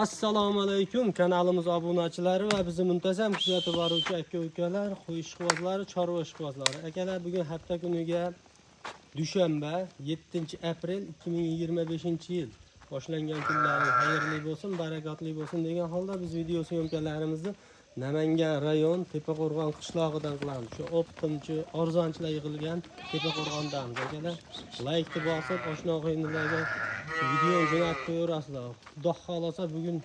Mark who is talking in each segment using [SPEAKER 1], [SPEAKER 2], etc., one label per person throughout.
[SPEAKER 1] Assalomu alaykum kanalimiz obunachilari va bizni muntazam kuzatib boruvchi aka ukalar, qo'y ishqibozlari, chorva ishqibozlari. Akalar, bugun hafta kuniga dushanba, 7 aprel 2025-yil. Boshlangan kunlaring xayrli bo'lsin, barakotli bo'lsin degan holda biz video syomkalarimizni Namangan rayon Tepaqo'rg'on qishlog'idan qilamiz. Shu optimchi, arzonchilar yig'ilgan Tepaqo'rg'ondamiz akalar. Laykni bosib, oshna og'aynilarga videoni jo'natib qo'yaverasizlar. Xudo xohlasa bugun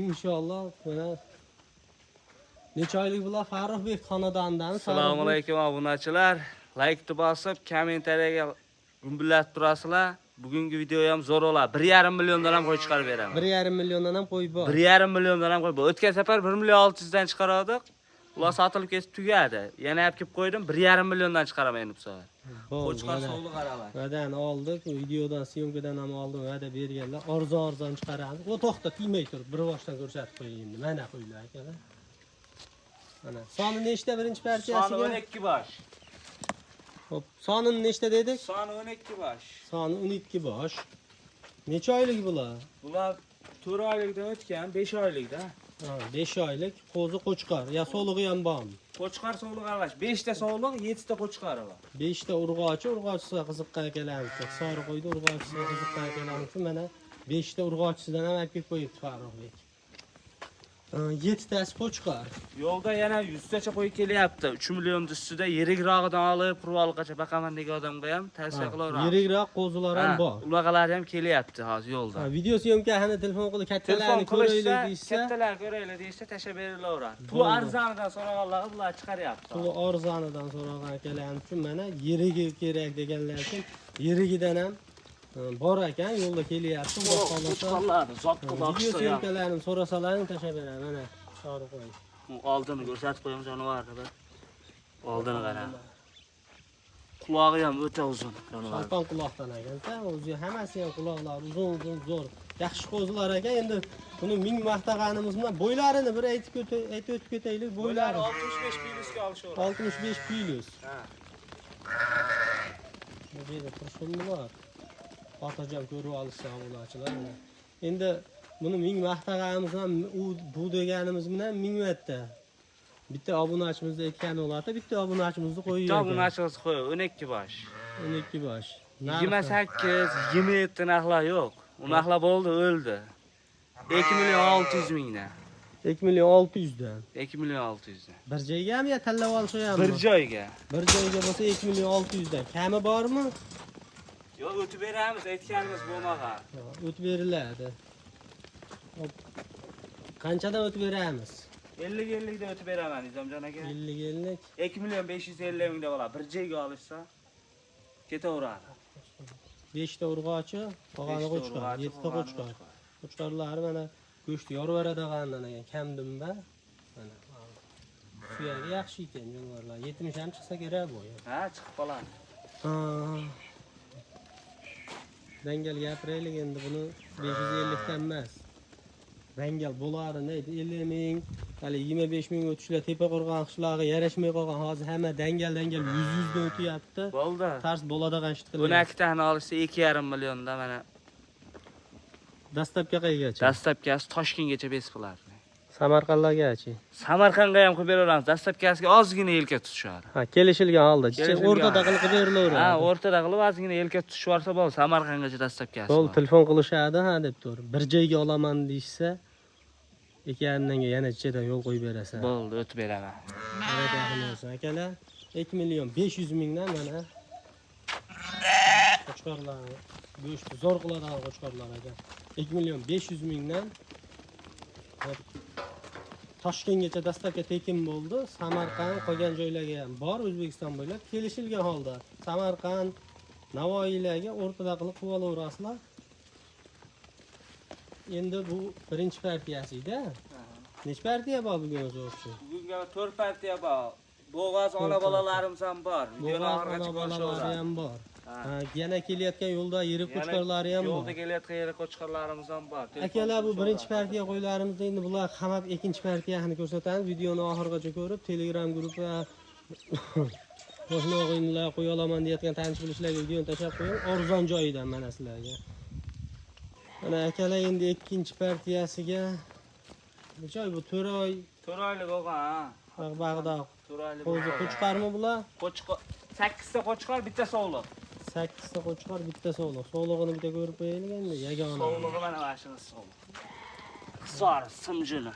[SPEAKER 1] inshaalloh mana necha oylik bular Farruxbek xonadonidan.
[SPEAKER 2] Assalomu alaykum obunachilar. Laykni bosib, kommentariyaga gumbillatib turasizlar. Bugungi video ham zo'r bo'ladi. 1,5 milliondan ham qo'y chiqarib beraman.
[SPEAKER 1] 1,5 milliondan ham qo'y bor.
[SPEAKER 2] 1,5 milliondan ham qo'y bor. O'tgan safar 1 million 600 dan chiqardik. Ular sotilib ketib tugadi. Yana olib kelib qo'ydim. 1,5 milliondan chiqaraman endi bu safar.
[SPEAKER 1] Bo'ldi,
[SPEAKER 2] Qo'chqor
[SPEAKER 1] mana.
[SPEAKER 2] sovliq arava.
[SPEAKER 1] Va'dani oldik, videodan, syomkadan ham oldim, va'da berganlar. Arzon arzon chiqaramiz. O to'xta, tiymay turib, bir boshdan ko'rsatib qo'yay endi. Mana qo'ylar akalar. Mana soni nechta birinchi
[SPEAKER 2] Soni
[SPEAKER 1] partiyasiga?
[SPEAKER 2] 12 bosh.
[SPEAKER 1] Xo'p, sonini nechta dedik?
[SPEAKER 2] Soni 12 bosh.
[SPEAKER 1] Soni 12 bosh. Necha oylik bular?
[SPEAKER 2] Bular 4 oylikdan o'tgan, 5 oylikda.
[SPEAKER 1] Ha, 5 oylik qo'zi qo'chqor. Ya so'lig'i ham bormi?
[SPEAKER 2] Qo'chqor sovliq aralash. 5 ta sovliq, 7 ta qo'chqori bor.
[SPEAKER 1] 5 ta urg'ochi, urg'ochisiga qiziqqan akalarimiz uchun. Sori qo'ydi, urg'ochisiga qiziqqan akalarimiz uchun mana 5 ta urg'ochisidan ham olib kelib qo'yibdi Farruxbek. 7 tasi qo'chqor.
[SPEAKER 2] Yo'lda yana 100 tacha qo'y kelyapti. 3 million ustida yirigrog'idan olib Qurg'onliqgacha baqaman degan odamga ham tavsiya qilaveramiz.
[SPEAKER 1] Yirikroq qo'zilar ham bor.
[SPEAKER 2] Ulag'alari ham kelyapti hozir yo'lda.
[SPEAKER 1] Ha, video syomkasini telefon qilib
[SPEAKER 2] Telefon
[SPEAKER 1] kattalarni ko'raylik
[SPEAKER 2] qilishsa,
[SPEAKER 1] deyishsa,
[SPEAKER 2] kattalar ko'raylik deyishsa tashlab berilaveradi. Pul
[SPEAKER 1] Bo'ldi.
[SPEAKER 2] arzonidan so'raganlarga bular chiqaryapti.
[SPEAKER 1] Puli arzonidan so'ragan akalarimiz uchun mana yirigi kerak deganlar uchun yirigidan ham bor ekan, yo'lda kelyapti. Xudo xohlasa.
[SPEAKER 2] Qo'chqorlarni zotqa
[SPEAKER 1] Video
[SPEAKER 2] boqishsa ham.
[SPEAKER 1] syomkalarini so'rasalaring tashlab beraman. Mana sori qo'y.
[SPEAKER 2] Oldini ko'rsatib qo'yamiz jonivorni bir. Oldini qara. Qulog'i ham o'ta uzun jonivor.
[SPEAKER 1] Sholpon quloqdan ekan, o'zi hammasi ham quloqlari uzun uzun zo'r. Yaxshi qo'zilar ekan. Endi buni ming maqtag'animiz bilan bo'ylarini bir aytib aytib o'tib ketaylik
[SPEAKER 2] Bo'ylari
[SPEAKER 1] bo'ylari.
[SPEAKER 2] 65 plyusga olishaveradi.
[SPEAKER 1] 65 plyus.
[SPEAKER 2] Ha.
[SPEAKER 1] Bu yerda turishim bor. Xotirjam ko'rib olishsa obunachilar mana. Endi buni ming maqtag'animiz ham u bu deganimiz bilan ming marta. Bitta obunachimizni aytgani bo'ladi, bitta obunachimizni qo'yib.
[SPEAKER 2] Bitta obunachimiz qo'y 12 bosh.
[SPEAKER 1] 12 bosh. Narxi
[SPEAKER 2] 28, 27 narxlar yo'q. U narxlar bo'ldi, o'ldi. 2 million 600 mingdan.
[SPEAKER 1] 2 million 600 dan.
[SPEAKER 2] 2 million 600 dan.
[SPEAKER 1] Bir joygami yo tanlab olsa ham?
[SPEAKER 2] Bir joyga.
[SPEAKER 1] Bir joyga bo'lsa 2 million 600 dan. Kami bormi?
[SPEAKER 2] Yo'q, o'tib beramiz, aytganimiz bo'lmagan.
[SPEAKER 1] Ha, o'tib beriladi. Hop. Qanchadan o'tib beramiz?
[SPEAKER 2] 50 50 dan o'tib beraman Nizomjon aka.
[SPEAKER 1] 50 50.
[SPEAKER 2] 2 million 550 mingda bo'ladi. Bir joyga olishsa ketaveradi.
[SPEAKER 1] 5 ta urg'ochi, qolgani
[SPEAKER 2] Beshta
[SPEAKER 1] qo'chqor,
[SPEAKER 2] urg'ochi,
[SPEAKER 1] 7 ta
[SPEAKER 2] qolgani
[SPEAKER 1] qo'chqor. Qo'chqorlari mana go'sht yorib ekan, kamdimba. Mana. Suyagi yaxshi ekan jonivorlar. 70 ham chiqsa kerak bu.
[SPEAKER 2] Ha, chiqib qoladi.
[SPEAKER 1] Ha. Dangal gapiraylik endi buni 550 dan emas. Dangal bo'lari neydi 50 ming, hali 25 ming o'tishlar Tepaqo'rg'on qishlog'i yarashmay qolgan. Hozir hamma dangal dangal 100 100 dan o'tyapti.
[SPEAKER 2] Bo'ldi.
[SPEAKER 1] Tars bo'ladigan ish qilyapti.
[SPEAKER 2] 12 tani olishsa 2,5 millionda mana
[SPEAKER 1] Dastlabki qayergacha?
[SPEAKER 2] Dastlabkasi Toshkentgacha besplatный.
[SPEAKER 1] Samarqandlargachi.
[SPEAKER 2] Samarqandga ham qilib beraveramiz. Dastlabkasiga ozgina yelka tutishadi.
[SPEAKER 1] Ha, kelishilgan holda.
[SPEAKER 2] Kelishilgan.
[SPEAKER 1] O'rtada qilib berilaveradi.
[SPEAKER 2] Ha, o'rtada qilib ozgina yelka tutishib yuborsa bo'ldi, Samarqandgacha dastlabkasi.
[SPEAKER 1] Bo'ldi,
[SPEAKER 2] bor.
[SPEAKER 1] telefon qilishadi, ha deb tur. Bir joyga olaman deyishsa, 2,5 danga yana ichidan yo'l qo'yib berasan.
[SPEAKER 2] Bo'ldi, o'tib beraman.
[SPEAKER 1] Barakahini bo'lsin akalar. 2 million 500 mingdan mana qo'chqorlar, go'shtni zo'r qiladigan qo'chqorlar aka. 2 million 500 mingdan. Hop. Toshkentgacha dastlabki tekin bo'ldi. Samarqand qolgan joylarga ham bor, O'zbekiston bo'ylab kelishilgan holda. Samarqand, Navoiylarga o'rtada qilib qilib olaverasizlar. Endi bu birinchi partiyasi-da. Necha partiya bor bugun o'zi o'zi?
[SPEAKER 2] Bugunga 4 partiya bor. Bo'g'oz ona bolalarimiz ham bor. Videoni
[SPEAKER 1] Bo'g'oz
[SPEAKER 2] oxirigacha
[SPEAKER 1] ona bolalari
[SPEAKER 2] ko'rishaveradi.
[SPEAKER 1] ham bor.
[SPEAKER 2] Ha.
[SPEAKER 1] Ha, yana kelayotgan yo'lda yirik
[SPEAKER 2] Yana
[SPEAKER 1] qo'chqorlari ham bor.
[SPEAKER 2] Yo'lda kelayotgan yirik qo'chqorlarimiz ham bor. Telefon
[SPEAKER 1] Akalar, bu birinchi
[SPEAKER 2] qilishaveradi.
[SPEAKER 1] partiya qo'ylarimizda endi bular hamma ikkinchi partiyani ko'rsatamiz. Videoni oxirigacha ko'rib, Telegram guruhi qo'shni og'aynilar qo'ya olaman deyotgan tanish bilishlarga videoni tashlab qo'ying. Arzon joyidan mana sizlarga. Mana akalar endi ikkinchi partiyasiga necha oy bu 4 oy
[SPEAKER 2] 4 oylik bo'lgan, ha.
[SPEAKER 1] Bag'dod.
[SPEAKER 2] 4 oylik.
[SPEAKER 1] Qo'zi qo'chqarmi bular?
[SPEAKER 2] Qo'chqor 8 ta qo'chqor, bitta sovliq.
[SPEAKER 1] 8 ta qo'chqor, bitta sovliq. Sovlig'ini bitta ko'rib qo'yaylik endi, yagona.
[SPEAKER 2] Sovlig'i mana mana shuni sovliq. Hisor simjini.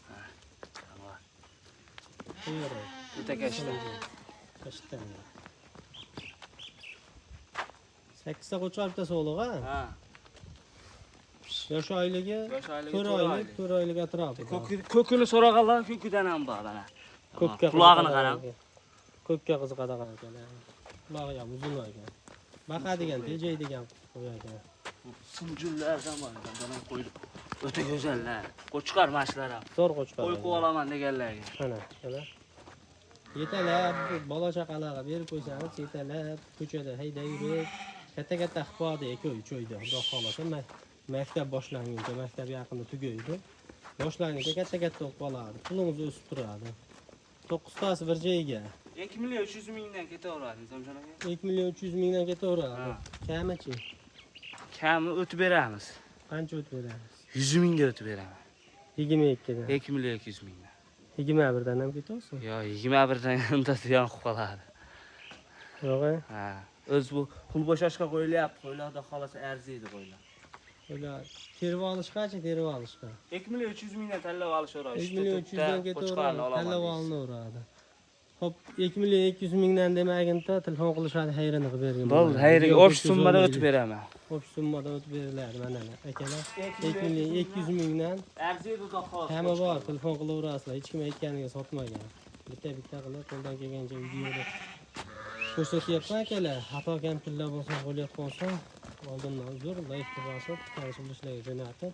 [SPEAKER 2] Ha.
[SPEAKER 1] Qo'yar.
[SPEAKER 2] Bitta kashta.
[SPEAKER 1] Kashta. 8 ta qo'chqor, bitta sovliq, ha?
[SPEAKER 2] Ha.
[SPEAKER 1] Yosh oyligi
[SPEAKER 2] Yosh oyligi
[SPEAKER 1] 4
[SPEAKER 2] to'rt
[SPEAKER 1] oylik,
[SPEAKER 2] oylik.
[SPEAKER 1] 4 oylik atrofida.
[SPEAKER 2] Ko'kini so'raganlar ko'kidan ham bor mana.
[SPEAKER 1] Ko'kka
[SPEAKER 2] Qulog'ini
[SPEAKER 1] qiziqadigan
[SPEAKER 2] qarang.
[SPEAKER 1] ekan. Ko'kka qiziqadigan ekan. Qulog'i ham uzun ekan. Baqadigan, tejaydigan qo'y ekan.
[SPEAKER 2] Simjillardan bor, bundan qo'yilib. O'ta go'zallar. Qo'chqor mana shular ham.
[SPEAKER 1] Zo'r qo'chqor.
[SPEAKER 2] Qo'y
[SPEAKER 1] ekan.
[SPEAKER 2] quvalaman deganlarga.
[SPEAKER 1] Mana, mana. Yetalab bola chaqalarga berib qo'ysangiz, yetalab ko'chada haydab yurib, katta-katta qilib qoladi 2-3 oyda. Xudo xohlasa, maktab boshlanguncha, maktab yaqinda tugaydi. Boshlanguncha katta-katta bo'lib qoladi. Pulimiz o'sib turadi. 9 tasi bir joyga.
[SPEAKER 2] 2 million 300 mingdan ketaveradi Nizomjon aka.
[SPEAKER 1] 2 million 300 mingdan ketaveradi.
[SPEAKER 2] Ha.
[SPEAKER 1] Kamichi?
[SPEAKER 2] Kami o'tib beramiz.
[SPEAKER 1] Qancha o'tib beramiz?
[SPEAKER 2] 100 mingga o'tib beraman.
[SPEAKER 1] 22 dan.
[SPEAKER 2] 2 million 200 mingdan.
[SPEAKER 1] 21 dan ham ketaversin.
[SPEAKER 2] Yo, 21 dan unda ziyon qilib qoladi.
[SPEAKER 1] Yo'q, a?
[SPEAKER 2] Ha. O'z bu pul bo'shashga qo'yilyapti. Qo'ylarda xolasa arziydi qo'ylar.
[SPEAKER 1] Ular terib olishgacha, terib olishga.
[SPEAKER 2] 2 million 300 mingdan tanlab olishaveradi.
[SPEAKER 1] 2 million 300 dan ketaveradi, tanlab olinaveradi. Xo'p, 2 million 200 mingdan demaginda telefon qilishadi, hayrini qilib bergin.
[SPEAKER 2] Bo'ldi, hayriga общий summada o'tib beraman.
[SPEAKER 1] Общий summada o'tib beriladi mana akalar. 2 million 200 mingdan
[SPEAKER 2] Arziydi xudo xohlasa.
[SPEAKER 1] hamma bor, telefon qilaverasizlar. Hech kim aytganiga sotmagan. Bitta-bitta qilib qo'ldan kelgancha videoda ko'rsatyapman akalar. Xato kamchiliklar bo'lsa, bo'layotgan bo'lsa, oldindan uzr, like bosib, tanish bilishlarga jo'natib,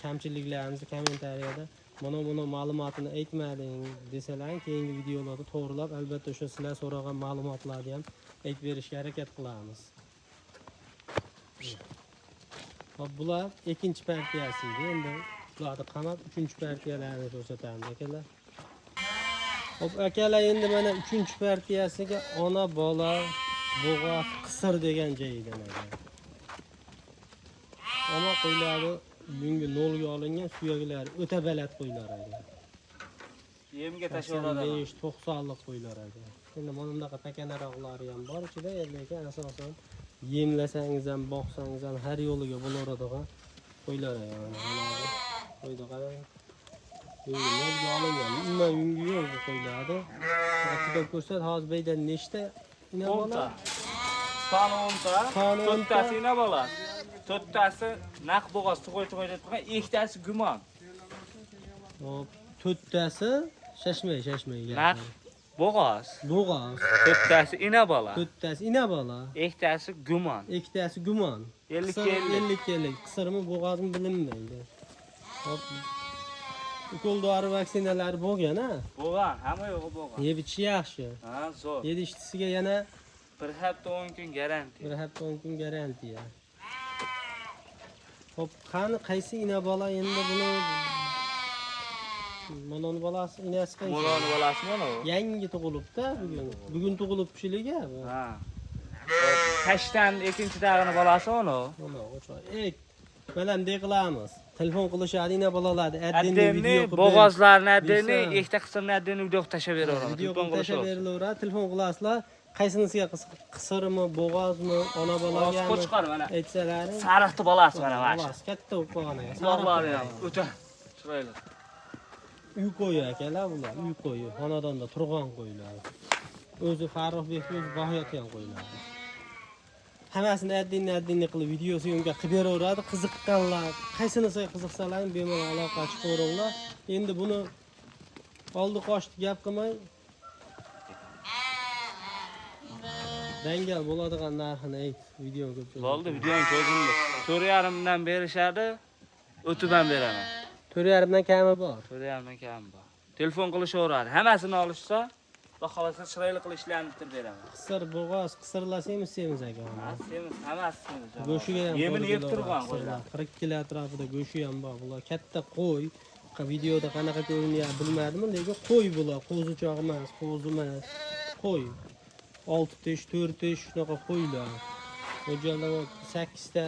[SPEAKER 1] kamchiliklarimizni kommentariyada mana ma'lumotini aytmading desalaring, keyingi videolarda to'g'rilab, albatta o'sha sizlar so'ragan ma'lumotlarni ham aytib berishga harakat qilamiz. Hop, bular ikkinchi partiyasi edi. Endi bularni qamab uchinchi partiyalarni ko'rsatamiz akalar. Hop akalar, endi mana uchinchi partiyasiga ona bola bo'g'oz qisir degan joyidan ekan. Ona qo'ylari yungi nolga olingan, suyaklari o'ta baland qo'ylar ekan.
[SPEAKER 2] Yemga tashaveradi.
[SPEAKER 1] 85-90lik qo'ylar ekan. Endi mana bunaqa pakanaroqlari ham bor ichida, lekin asosan yemlasangiz ham, boqsangiz ham har yo'liga bo'laveradigan qo'ylar ekan. Mana qo'yni qarang. Yungi nolga olingan. Umuman yungi yo'q bu qo'ylarni. Xudo ko'rsat, hozir bu yerda nechta ina
[SPEAKER 2] 10
[SPEAKER 1] bola?
[SPEAKER 2] ta. Soni 10 ta.
[SPEAKER 1] Soni 10 ta.
[SPEAKER 2] To'rttasi ina bola. To'rttasi naq bo'g'oz tug'ay-tug'ay deb turgan, ikkitasi gumon.
[SPEAKER 1] Hop, to'rttasi shashmay, shashmay.
[SPEAKER 2] Naq bo'g'oz.
[SPEAKER 1] Bo'g'oz.
[SPEAKER 2] To'rttasi ina bola.
[SPEAKER 1] To'rttasi ina bola.
[SPEAKER 2] Ikkitasi gumon.
[SPEAKER 1] Ikkitasi gumon.
[SPEAKER 2] 50
[SPEAKER 1] Qisir-
[SPEAKER 2] 50.
[SPEAKER 1] 50 50. Qisirmi, bo'g'ozmi bilinmaydi. Hop. Ukol dori vaksinalari bo'lgan, ha?
[SPEAKER 2] Bo'lgan, hamma yo'g'i bo'lgan.
[SPEAKER 1] Yeb ichishi yaxshi.
[SPEAKER 2] Ha, zo'r.
[SPEAKER 1] Yeb ichishisiga yana
[SPEAKER 2] Bir hafta 10 kun garantiya.
[SPEAKER 1] bir hafta 10 kun garantiya. Hop, qani qaysi ina bola endi buni Moloni bolasi inasi qaysi?
[SPEAKER 2] Moloni bolasi mana u.
[SPEAKER 1] Yangi tug'ilibdi bugun. Bugun tug'ilib kishiligi bu.
[SPEAKER 2] Ha. Tashdan ikkinchi tag'ini bolasi uni.
[SPEAKER 1] Mana o'sha. Ey, mana bunday qilamiz. Telefon qilishadi ina bolalarni addini
[SPEAKER 2] Addini,
[SPEAKER 1] video qilib
[SPEAKER 2] bo'g'ozlarni addini,
[SPEAKER 1] Bilsa.
[SPEAKER 2] ikkita qismini addini video qilib tashlab beraveraman.
[SPEAKER 1] video
[SPEAKER 2] Telefon
[SPEAKER 1] qilib tashlab
[SPEAKER 2] qilishaveradi.
[SPEAKER 1] berilaveradi. Telefon qilasizlar, qaysinisiga qisirmi, bo'g'ozmi, ona bolagami?
[SPEAKER 2] Qo'chqor mana.
[SPEAKER 1] Aytsalaring.
[SPEAKER 2] Sariqni bolasi mana mana shu.
[SPEAKER 1] Bolasi katta bo'lib qolgan ekan.
[SPEAKER 2] Quloqlari ham o'ta chiroyli.
[SPEAKER 1] Uy qo'yi akalar bular, uy qo'yi, xonadonda turgan qo'ylar. O'zi Farruhbek o'zi boqayotgan qo'ylar. Hammasini addini qilib video syomka qilib beraveradi. Qiziqqanlar, qaysinisiga qiziqsalar bemalol aloqa chiqaveringlar. Endi buni oldi qochdi gap qilmay dangal bo'ladigan narxini ayt, video ko'p.
[SPEAKER 2] Bo'ldi, videoni cho'zildi. 4.5 dan berishadi, o'tib ham beraman.
[SPEAKER 1] 4.5 dan kami bor.
[SPEAKER 2] 4.5 dan kami bor. Telefon qilishaveradi. Hammasini olishsa, xudo xohlasa chiroyli qilib ishlarni bitirib beraman.
[SPEAKER 1] Qisir bo'g'oz, qisirlasangmi semiz aka.
[SPEAKER 2] Ha, semiz, hammasi semiz.
[SPEAKER 1] Go'shiga ham
[SPEAKER 2] yemini
[SPEAKER 1] to'g'ri
[SPEAKER 2] yeb turgan
[SPEAKER 1] keladi,
[SPEAKER 2] qo'ylar.
[SPEAKER 1] 40 kilo atrofida go'shi ham bor. Bular katta qo'y. Videoda qanaqa ko'rinyapti bilmadim, lekin qo'y bular, qo'zichoq emas, qo'zi emas. Qo'y. 6 tish, 4 tish shunaqa qo'ylar. Mo'ljalda 8 ta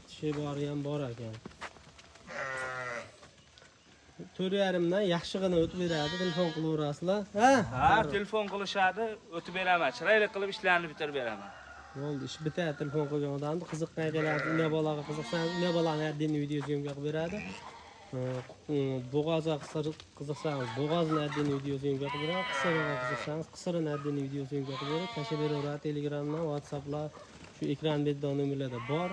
[SPEAKER 1] tishi bori ham bor ekan. 4,5 dan yaxshigina o'tib beradi, telefon qilaverasizlar. Ha?
[SPEAKER 2] Ha, telefon qilishadi, o'tib beraman. Chiroyli qilib ishlarni bitirib beraman.
[SPEAKER 1] Bo'ldi, ish bitadi telefon qilgan odamni. Qiziqqan akalar, ina bolaga qiziqsangiz, ina bolani отдельный video съёмка qilib beradi. Bo'g'ozga qiziqsangiz, bo'g'ozni отдельный video съёмка qilib beradi. Qisiriga qiziqsangiz, qisirini отдельный video съёмка qilib beradi. Tashlab beraveradi Telegramdan, WhatsApplar, shu ekran betida nomerlarda bor.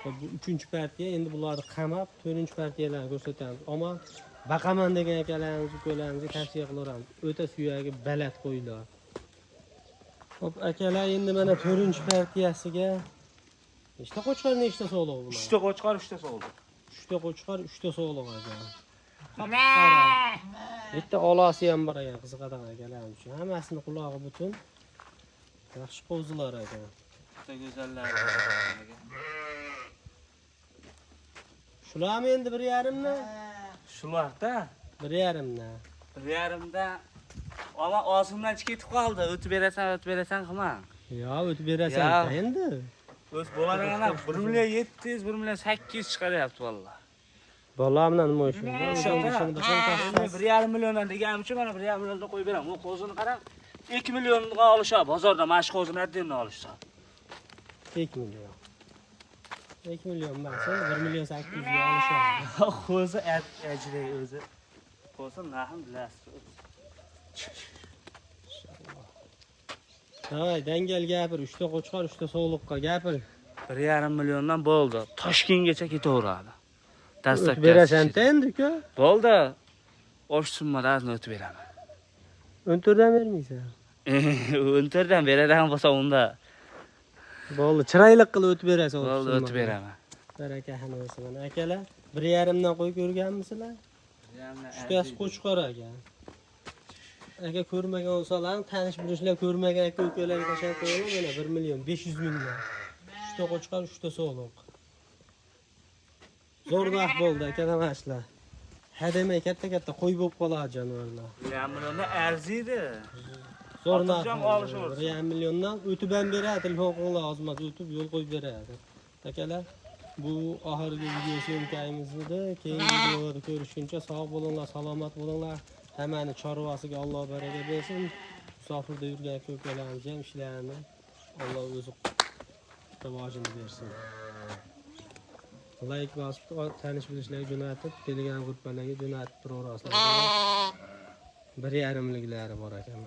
[SPEAKER 1] Va bu 3-partiya, endi bularni qamab 4-partiyalarni ko'rsatamiz. Ammo baqaman degan akalarimiz, ukalarimizga tavsiya qilaveramiz. O'ta suyagi baland qo'ylar. Xo'p, akalar, endi mana 4-partiyasiga nechta qo'chqor, nechta sog'liq bular?
[SPEAKER 2] 3 ta qo'chqor, 3 ta sog'liq.
[SPEAKER 1] 3 ta qo'chqor, 3 ta sog'liq ekan. Qop-qora. Bitta olasi ham bor ekan, qiziqadigan akalar uchun. Hammasini qulog'i butun. Yaxshi qo'zilar ekan.
[SPEAKER 2] Juda go'zallar.
[SPEAKER 1] Shularmi endi 1,5 mi?
[SPEAKER 2] Shularda
[SPEAKER 1] 1,5 dan.
[SPEAKER 2] 1,5 da ama og'zimdan chiqib ketib qoldi. O'tib berasan, o'tib berasan qilma.
[SPEAKER 1] Yo, o'tib berasan
[SPEAKER 2] Ya.
[SPEAKER 1] endi.
[SPEAKER 2] O'z bo'ladigan 1 million 700, 1 million 800 chiqaryapti valla.
[SPEAKER 1] Bola bilan nima ish?
[SPEAKER 2] Endi 1,5 milliondan deganim uchun mana 1,5 milliondan qo'yib beraman. U qo'zini qarang, 2 millionga olishadi bozorda, mana shu qo'zini отдельно olishsa.
[SPEAKER 1] 2 million. 2 million emas, 1 million 800 ga olishadi.
[SPEAKER 2] Qo'zi ajray o'zi. Qo'zi narxini bilasiz.
[SPEAKER 1] Давай, dangal gapir, 3 ta qo'chqor, 3 ta sog'liqqa gapir.
[SPEAKER 2] 1,5 milliondan bo'ldi. Toshkentgacha ketaveradi.
[SPEAKER 1] O'tib berasan endi uka.
[SPEAKER 2] Bo'ldi. Osh summadan o'tib beraman.
[SPEAKER 1] 14 dan bermaysan.
[SPEAKER 2] 14 dan beradigan bo'lsa unda
[SPEAKER 1] Bo'ldi, chiroyli qilib o'tib berasan.
[SPEAKER 2] bo'ldi, o'tib beraman.
[SPEAKER 1] Barakahini bersin. Mana akalar, 1,5 dan qo'yib ko'rganmisizlar? Uchtasi qo'chqor ekan. Aka ko'rmagan bo'lsalar, tanish bilishlar ko'rmagan aka ukalarga tashlab qo'yaman, mana 1 million 500 mingdan. 3 ta qo'chqor, 3 ta sog'liq. Zo'r narx bo'ldi akalar mana shular. Hademay katta-katta qo'y bo'lib qoladi jonivorlar.
[SPEAKER 2] 1,5 milliondan arziydi.
[SPEAKER 1] Zo'r narx.
[SPEAKER 2] Ortiqcha ham olishaversin.
[SPEAKER 1] 1,5 milliondan o'tib ham beradi, telefon qilinglar, ozmaz o'tib yo'l qo'yib beradi. Akalar, bu oxirgi video съёмка miz edi. Keyingi videolarda ko'rishguncha sog' bo'linglar, salomat bo'linglar. Hammani chorvasiga Alloh baraka bersin. Musofirda yurgan aka ukalarimiz ham ishlarini Alloh o'zi rivojini bersin. Layk bosib, tanish bilishlarga jo'natib, Telegram gruppalarga jo'natib turaverasizlar. 1,5liklari bor ekan.